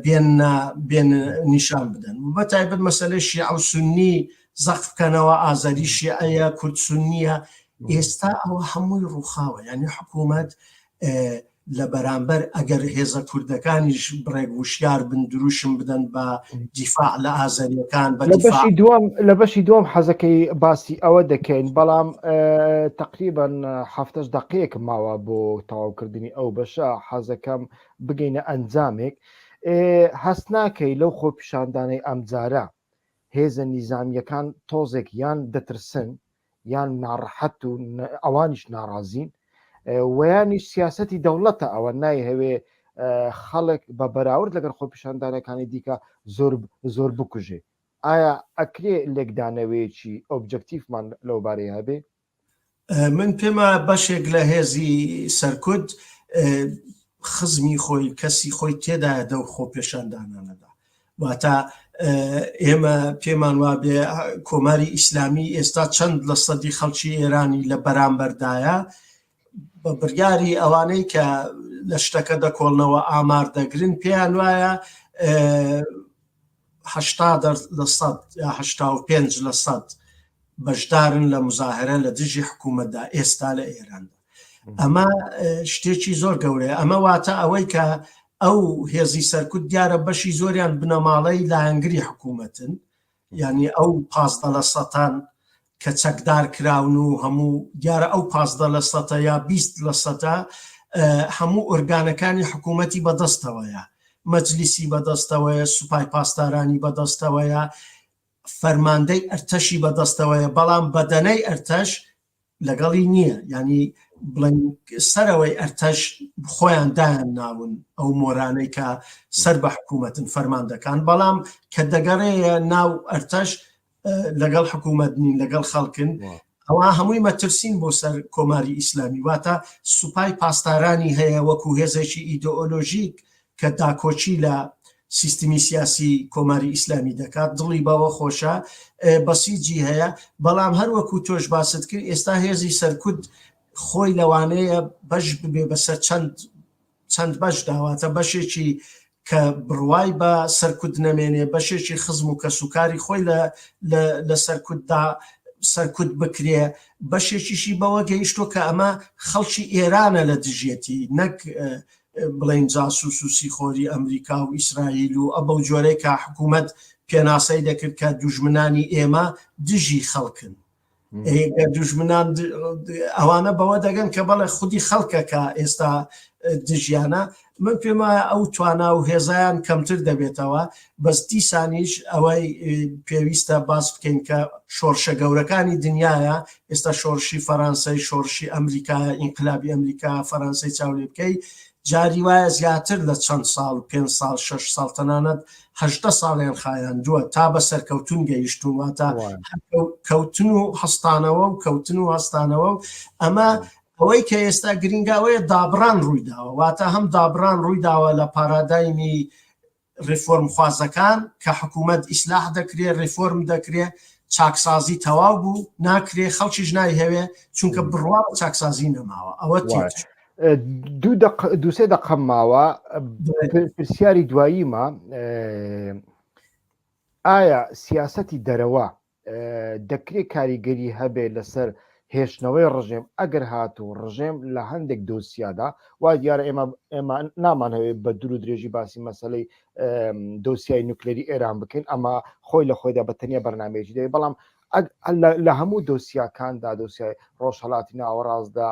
بێنە بێن نیشان بدەن و بە تایبەت مەسەلەی شیعە و سوننی زەق بکەنەوە ئازەری شیعەیە کورد سوننیە ئێستا ئەوە هەمووی ڕووخاوە یعنی حکوومەت لە بەرامبەر ئەگەر هێزە کوردەکانیش بڕێک وشیار بن دروشم بدەن بە دیفاع لە ئازەریەکان بە لە بەشی دووەم لە بەشی دووەم حەزەکەی باسی ئەوە دەکەین بەڵام تقریبان هەفتەش دقەیەک ماوە بۆ تەواوکردنی ئەو بەشە حەزەکەم بگەینە ئەنجامێک هەست ناکەی لەو خۆپیشاندانەی ئەمجارە هێزە نیزامیەکان تۆزێک یان دەترسن یان ناڕەحەت و ئەوانیش ناڕازین ویانیش سیاستی دەوڵەتە ئەوە نایهەوێ خەڵک بە بەراورد لەگەڵ خۆپیشاندانەکانی دیکە زۆر زۆر بکوژێ ئایا ئەکرێ لێکدانەوەیەکی objective مان لەو بارەیە هەبێ؟ من پێما بەشێک لە هێزی سەرکوت خزمی خۆی کەسی خۆی تێدایە دەو خۆپێشاندانانەدا واتە ئێمە پێمان وابێ کۆماری ئیسلامی ئێستا چەند لە سەدی خەڵکی ئێرانی لە بەرامبەردایە بە بڕیاری ئەوانەی کە لە شتەکە دەکۆڵنەوە ئامار دەگرن پێیان وایە هەشتا لە سەد یا 85 لە سەد بەشدارن لە مزاهرە لە دژی حکوومەتدا ئێستا لە ئێراندا ئەمە شتێکی زۆر گەورەیە ئەمە واتە ئەوەی کە ئەو هێزی سەرکوت دیارە بەشی زۆریان بنەماڵەی لایەنگری حکوومەتن یعنی ئەو پازدە لە سەتان کە چەکدار کراون و هەموو دیارە ئەو پازدە لە سەتە یا 20 لە سەتە هەموو ئۆرگانەکانی حکوومەتی بەدەستەوەیە مەجلیسی بەدەستەوەیە سوپای پاسدارانی بەدەستەوەیە فەرماندەی ئەرتەشی بەدەستەوەیە بەڵام بەدەنەی ئەرتەش لەگەڵی نییە ینی بڵێن سەرەوەی ئەرتەش خۆیان دایان ناون ئەو مۆرانەی کە سەر بە حکوومەتن فەرماندەکان بەڵام کە دەگەڕێیە ناو ئەرتەش لەگەڵ حکوومەت نین لەگەڵ خەڵکن ئەوە هەمووی مەترسین بۆ سەر کۆماری ئیسلامی واتە سوپای پاسدارانی هەیە وەکو هێزێکی ئیدۆلۆژیک کە داکۆکی لە سیستمی سیاسی کۆماری ئیسلامی دەکات دڵی بەوە خۆشە بەسیجی هەیە بەڵام هەر وەکو تۆش باست کرد ئێستا هێزی سەرکوت خۆی لەوانەیە بەش ببێ بەسەر چەند چەند بەش داواتە بەشێکی کە بڕوای بە سەرکوت نەمێنێ بەشێکی خزم و کەسوکاری خۆی لە لە سەرکوتدا سەرکوت بکرێ بەشێکیشی بەوە گەیشتۆ کە ئەمە خەڵکی ئێرانە لە دژیەتی نەک بڵێین جاسوس و سیخۆری ئەمریکا و ئیسرائیل و ئەبەو جۆرەی کە حکوومەت پێناسەی دەکرد کە دوژمنانی ئێمە دژی خەڵکن دوژمنان ئەوانە بەوە دەگەن کە بەڵێ خودی خەڵکە کە ئێستا دژیانە من پێم وایە ئەو توانا و هێزیان کەمتر دەبێتەوە بەس دیسانیش ئەوەی پێویستە باس بکەین کە شۆڕشە گەورەکانی دنیاە ئێستا شۆڕشی فەرەنسای شۆڕشی ئەمریکا ئینقلابی ئەمریکا فەرەنسای چاولێ بکەی جاری وایە زیاتر لە چەند ساڵ پێ ساڵ شش ساڵ تەنانەت هەدە ساڵیان خایاندووە تا بە سەرکەوتون گەیشتون واتە کەوتن و هەستانەوە و کەوتن و هەستانەوە و ئەمە ئەوەی کە ئێستا گرینگە ئەوەیە دابڕان ڕوویداوە واتە هەم دابڕان ڕوویداوە لە پارادایمی ڕیفۆرمخوازەکان کە حکوومەت ئیسلاح دەکرێ ڕیفۆرم دەکرێ چاکسازی تەواو بوو ناکرێ خەڵکیش نایهەوێ چونکە بڕوا بە چاکسازی نەماوە ئەوە تێک. دوو دق دووسێ دەقەم ماوە پرسیاری دواییمە ئایا سیاسەتی دەرەوە دەکرێت کاریگەری هەبێ لەسەر هێشتنەوەی ڕژێم ئەگەر هاتوو ڕژێم لە هەندێک دۆسیادا وا دیارە ئێمە ئێمە نامانهەوێت بە دوور و درێژی باسی مەسلەی دۆسیای نوکلەری ئێران بکەین ئەمە خۆی لە خۆیدا بە تەنیا بەرنمەیەکی دەوێت بەڵام لە هەموو دۆسیاکاندا دۆسیای ڕۆژهەڵاتی ناوەڕاستدا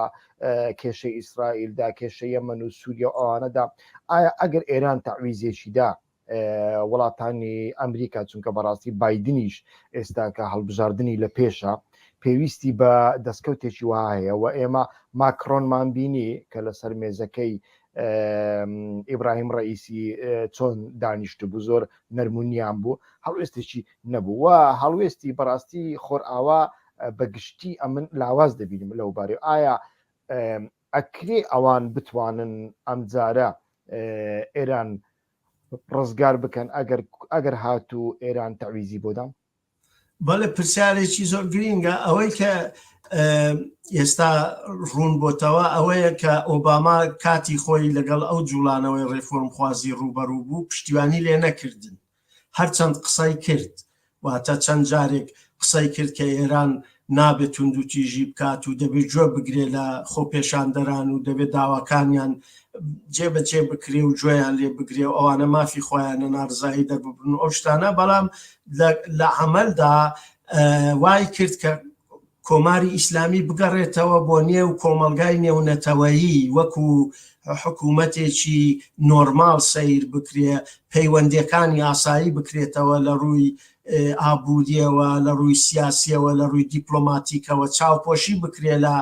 کێشەی ئیسرائیلدا کێشەی یەمەن و سووریا و ئەوانەدا ئایا ئەگەر ئێران تەعویزێکیدا وڵاتانی ئەمریکا چونکە بەڕاستی بایدنیش ئێستاکە هەڵبژاردننی لە پێشە پێویستی بە دەستکەوتێکی وها هەیە و ئێمە ماکرۆنمان بینی کە لەسەر مێزەکەی ئیبراهیم ڕئیسی چۆن دانیشت بوو زۆر نەرمونیان بوو هەڵوێستێکی نەبوو و هەڵوێستی بەڕاستی خۆرئاوا بەگشتی ئەمن لاواز دەبینم لەو بارێ ئایا ئەکرێ ئەوان بتوانن ئەمجارە ئێران ڕزگار بکەن ئەگەر ئەگەر هاتوو ئێران تەعویزی بۆدان؟ بەڵێ پرسیارێکی زۆر گرینگە ئەوەی کە ئێستا ڕوون بۆتەوە ئەوەیە کە ئۆباما کاتی خۆی لەگەڵ ئەو جوڵانەوەی ڕێفۆرمخوازی ڕووبەڕوو بوو پشتیوانی لێ نەکردن هەرچەند قسەی کرد، واتە چەند جارێک قسەی کرد کە ئێران نابێت توندوتیژی بکات و دەبێت گوێ بگرێ لە خۆپێشاندەران و دەبێت داواکانیان جێبەجێ بکرێ و گوێیان لێ بگرێ و ئەوانە مافی خۆیانە ناڕزایی دەرببرن و ئەو شتانە، بەڵام لە عەمەلدا وای کرد کە کۆماری ئیسلامی بگەڕێتەوە بۆ نێو کۆمەڵگای نێونەتەوەیی وەکو حکوومەتێکی نۆرماڵ سەیر بکرێ، پەیوەندییەکانی ئاسایی بکرێتەوە لە ڕووی ئابوورییەوە، لە ڕووی سیاسییەوە، لە ڕووی دیپلۆماتیکەوە، چاوپۆشی بکرێ لە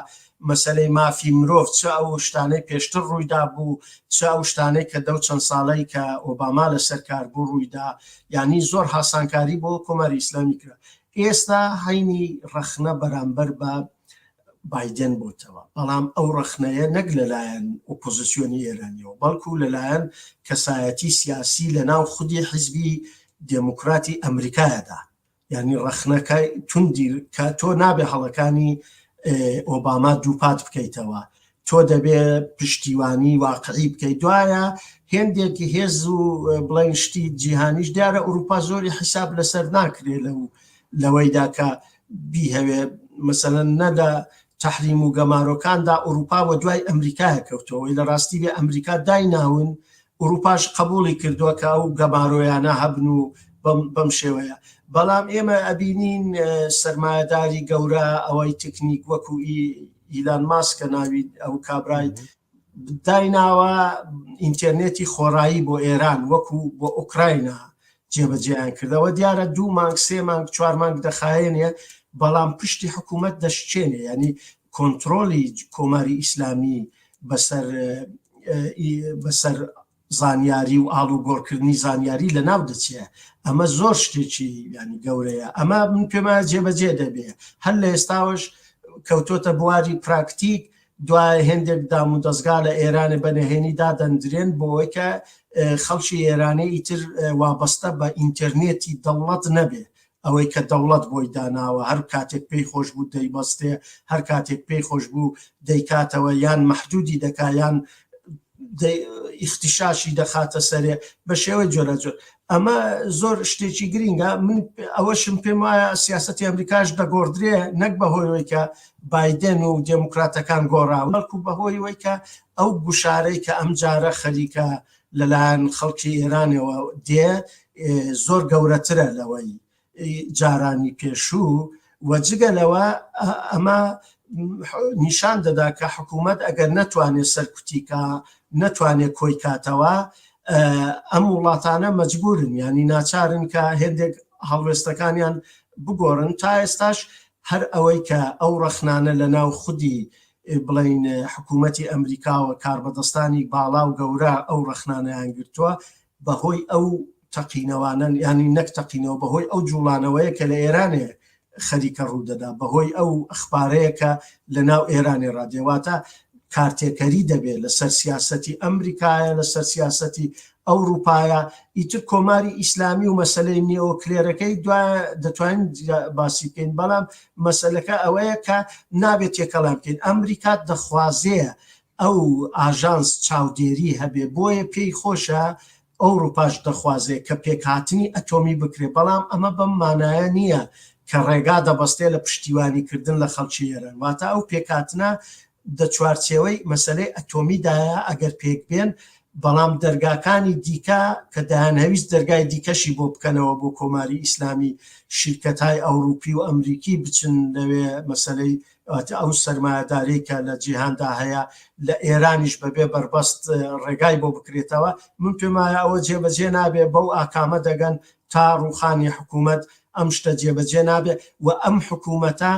مەسەلەی مافی مرۆڤ، چ ئەو شتانەی پێشتر ڕوویدابوو، چ ئەو شتانەی کە دەو چەند ساڵەی کە ئۆباما لەسەر کار بوو ڕوویدا، یانی زۆر هاسانکاری بۆ کۆماری ئیسلامی کرا. ئێستا هەینی ڕەخنە بەرامبەر بە بایدن بۆتەوە، بەڵام ئەو ڕەخنەیە نەک لەلایەن ئۆپۆزسیۆنی ئێرانیەوە، بەڵکو لەلایەن کەسایەتی سیاسی لەناو خودی حیزبی دێموکراتی ئەمریکایەدا، یانی ڕەخنەکە توندی کە تۆ نابێ هەڵەکانی ئۆباما دووپات بکەیتەوە، تۆ دەبێ پشتیوانی واقعی بکەیت دوایە هێندێک هێز و بڵین شتی جیهانیش دیارە ئەوروپا زۆری حیساب لەسەر ناکرێ لەو لەوەیدا کە بیهەوێ مەسەلەن نە لە تەحریم و گەمارۆکاندا ئەوروپا وە دوای ئەمریکایە کەوتەوەی لە ڕاستی بێ ئەمریکا دایناون ئوروپاش قبوڵی کردووە کە ئەو گەمارۆیانە هەبن و بەم شێوەیە بەڵام ئێمە ئەبینین سەرمایەداری گەورە ئەوەی تکنیک وەکو ئیلان ماسکە ناوی ئەو کابرای دایناوە ئینتەرنێتی خۆڕایی بۆ ئێران وەکو بۆ ئۆکراینا جێبەجێیان کردەوە دیارە دوو مانگ سێ مانگ چوار مانگ دەخایەنێ بەڵام پشتی حکوومەت دەشچێنێ ینی کۆنتترۆلی کۆماری ئیسلامی بەسەر بەسەر زانیاری و ئاڵوگۆڕکردنی زانیاری لە ناو دەچێ ئەمە زۆر شتێکی ینی گەورەیە ئەمە من پێما جێبەجێ دەبێ هەر لە ئێستاوەش کەوتۆتە بواری پراکتیک دوای هێندێک دام و دەستگا لە ئێرانێ بە نهێنی دادەندرێن بۆی کە خەڵکی ئێرانی ئیتر وابەستە بە ئینتەرنێتی دەوڵەت نەبێ ئەوەی کە دەوڵەت بۆی داناوە هەر کاتێک پێی خۆش بوو دەیبەستێ هەر کاتێک پێی خۆش بوو دەیکاتەوە یان مەحدودی دەکا یان ئیختیشاشی دەخاتە سەرێ بە شێوەی جۆراجۆر ئەمە زۆر شتێکی گرینگە من ئەوەشم پێم وایە سیاسەتی ئەمریکاش دەگۆڕدرێ نەک بەهۆی کە بایدن و دێموکراتەکان گۆڕا بەڵکو بەهۆی وەی کە ئەو گوشارەی کە ئەم جارە خەریکە لەلایەن خەڵکی ئێرانەوە دێ زۆر گەورەترە لەوەی جارانی پێشوو و جگە لەوە ئەمە نیشان دەدا کە حکوومەت ئەگەر نەتوانێت سەرکوتیکا نەتوانێت کۆی کاتەوە ئەم وڵاتانە مەجبورن ینی ناچارن کە هێندێک هەڵوێستەکانیان بگۆڕن تا ئێستاش هەر ئەوەی کە ئەو ڕەخنانە لە ناو خودی بڵین حکوومەتی ئەمریکاوە کاربەدەستانی باڵا و گەورە ئەو ڕەخنانەیان گرتووە بەهۆی ئەو تەقینەوانەن یانی نەک تەقینەوە بەهۆی ئەو جوڵانەوەیە کە لە ئێرانێ خەریکە ڕوودەدا بەهۆی ئەو ئەخبارەیە کە لە ناو ئێرانێ ڕادێواتە کارتێکەری دەبێت لەسەر سیاسەتی ئەمریکایە لەسەر سیاسەتی ئەوروپایە ئیتر کۆماری ئیسلامی و مەسلەی نیۆکلێرەکەی دو دەتوانین باسی بکەین بەڵام مەسلەکە ئەوەیە کە نابێت تێکەڵان بکەین ئەمریکا دەخوازێ. ئەو ئاژانس چاودێری هەبێ بۆیە پێی خۆشە ئەوروپاش دەخوازێ کە پێکهاتنی ئەتۆمی بکرێ بەڵام ئەمە بەم مانایە نییە کە ڕێگا دەبەستێ لە پشتیوانی کردن لە خەڵکی ئێران واتە ئەو پێکهاتنە دە چوارچێوەی مەسەلەی ئەتۆمیدایە ئەگەر پێک بێن بەڵام دەرگاکانی دیکە کە دەیانهەویست دەرگای دیکەشی بۆ بکەنەوە بۆ کۆماری ئیسلامی شیرکەتهای ئەوروپی و ئەمریکی بچن لەوێ مەسەلەی واتە ئەو سەرمایەداری کە لە جیهاندا هەیە لە ئێرانیش بەبێ بەربەست ڕێگای بۆ بکرێتەوە من پێم وایە ئەوە جێبەجێ نابێ بەو ئاکامە دەگەن تا ڕووخانی حکوومەت ئەم شتە جێبەجێ نابێ و ئەم حکوومەتە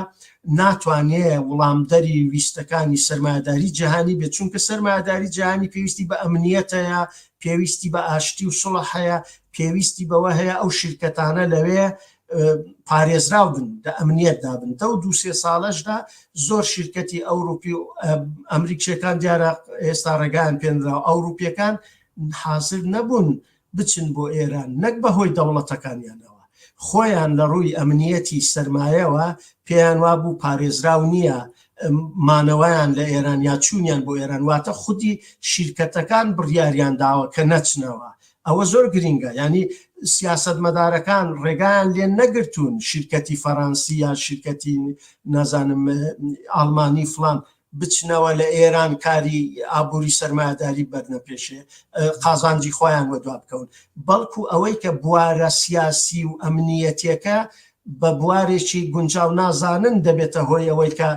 ناتوانێ وڵامدەری ویستەکانی سەرمایەداری جیهانی بێت چونکە سەرمایەداری جیهانی پێویستی بە ئەمنیەت هەیە پێویستی بە ئاشتی و سوڵح هەیە پێویستی بەوە هەیە ئەو شیرکەتانە لەوێ پارێزراو بن لە ئەمنیەتدا بن دەو دوو سێ ساڵەشدا زۆر شیرکەتی ئەوروپی و ئەمریکیەکان دیارە ئێستا ڕێگایان پێنراوە ئەوروپیەکان حازر نەبوون بچن بۆ ئێران نەک بەهۆی دەوڵەتەکانیانەوە خۆیان لە ڕووی ئەمنیەتی سەرمایەوە پێیان وابوو پارێزراو نییە مانەوەیان لە ئێران یا چوونیان بۆ ئێران واتە خودی شیرکەتەکان بڕیاریان داوە کە نەچنەوە ئەوە زۆر گرینگە یانی سیاسەتمەدارەکان ڕێگایان لێ نەگرتوون شیرکەتی فەرانسی یا شیرکەتی نازانم ئاڵمانی فڵان بچنەوە لە ئێران کاری ئابووری سەرمایەداری بەرنە پێشێ قازانجی خۆیان وەدوا بکەون بەڵکو ئەوەی کە بوارە سیاسی و ئەمنیەتیەکە بە بوارێکی گونجاو نازانن دەبێتە هۆی ئەوەی کە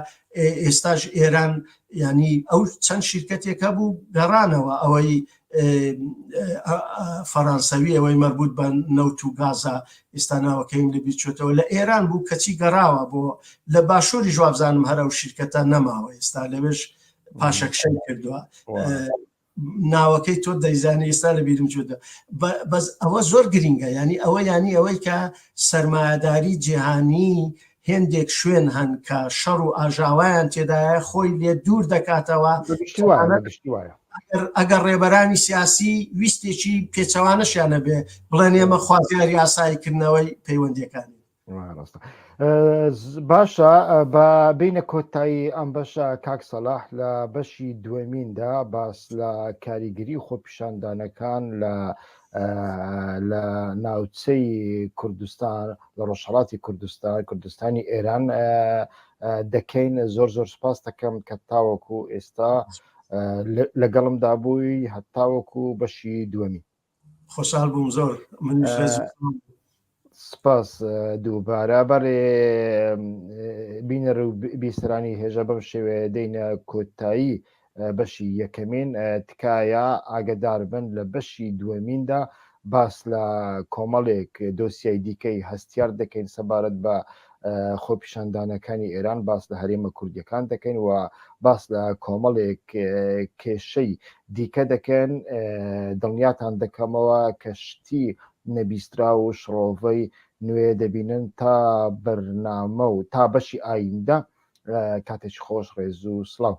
ئێستاش ئێران ینی ئەو چەند شیرکەتێک هەبوو گەڕانەوە ئەوەی فەرانسەوی ئەوەی مەربوط بە نەوت و گازە ئێستا ناوەکەیم لە بیرچێتەوە لە ئێران بوو کەچی گەڕاوە بۆ لە باشووری جوابزانم هەر ئەو شیرکەتە نەماوە ئێستا لەوێش پاشەکشەی کردووە ناوەکەی تۆ دەیزانی ئێستا لە بیرم چێتە بەس ئەوە زۆر گرینگە ینی ئەوە ینی ئەوەی کە سەرمایەداری جیهانی هێندێک شوێن هەن کە شەڕ و ئاژاوایان تێدایە خۆی لێ دوور دەکاتەوە ئەگەر ڕێبەرانی سیاسی ویستێکی پێچەوانەشیان نەبێ بڵێن ئێمە خوازیاری ئاساییکردنەوەی پەیوەندیەکانی ڕاستە باشە بە بینە کۆتایی ئەم بەشە کاک سەلاح لە بەشی دووەمیندا باس لە کاریگەری خۆپیشاندانەکان لە لە ناوچەی کوردستان لە ڕۆژهڵاتی کوردستان کوردستانی ئێران دەکەین زۆر زۆر سپاس دەکەم کە تاوەکو ئێستا لەگەڵمدا بووی هەتاوەکو بەشی دووەمی خۆشحال بووم زۆر سپاس دووبارە بەڕێ بینەر و بیسەرانی هێژە بەم شێوەیە دەینە کۆتایی بەشی یەکەمین تکایە ئاگدار بن لە بەشی دووەمیندا باس لە کۆمەڵێک دۆسیای دیکەی هەستیار دەکەین سەبارەت بە خۆپیشاندانەکانی ئێران باس لە هەرێمە کوردیەکان دەکەین و باس لە کۆمەڵێک کێشەی دیکە دەکەن دڵنیاتان دەکەمەوە کە شتی نەبیستراو و شڕۆڤەی نوێ دەبینن تا بەرنامە و تا بەشی ئایندە کاتێکی خۆش ڕێز و سڵاو.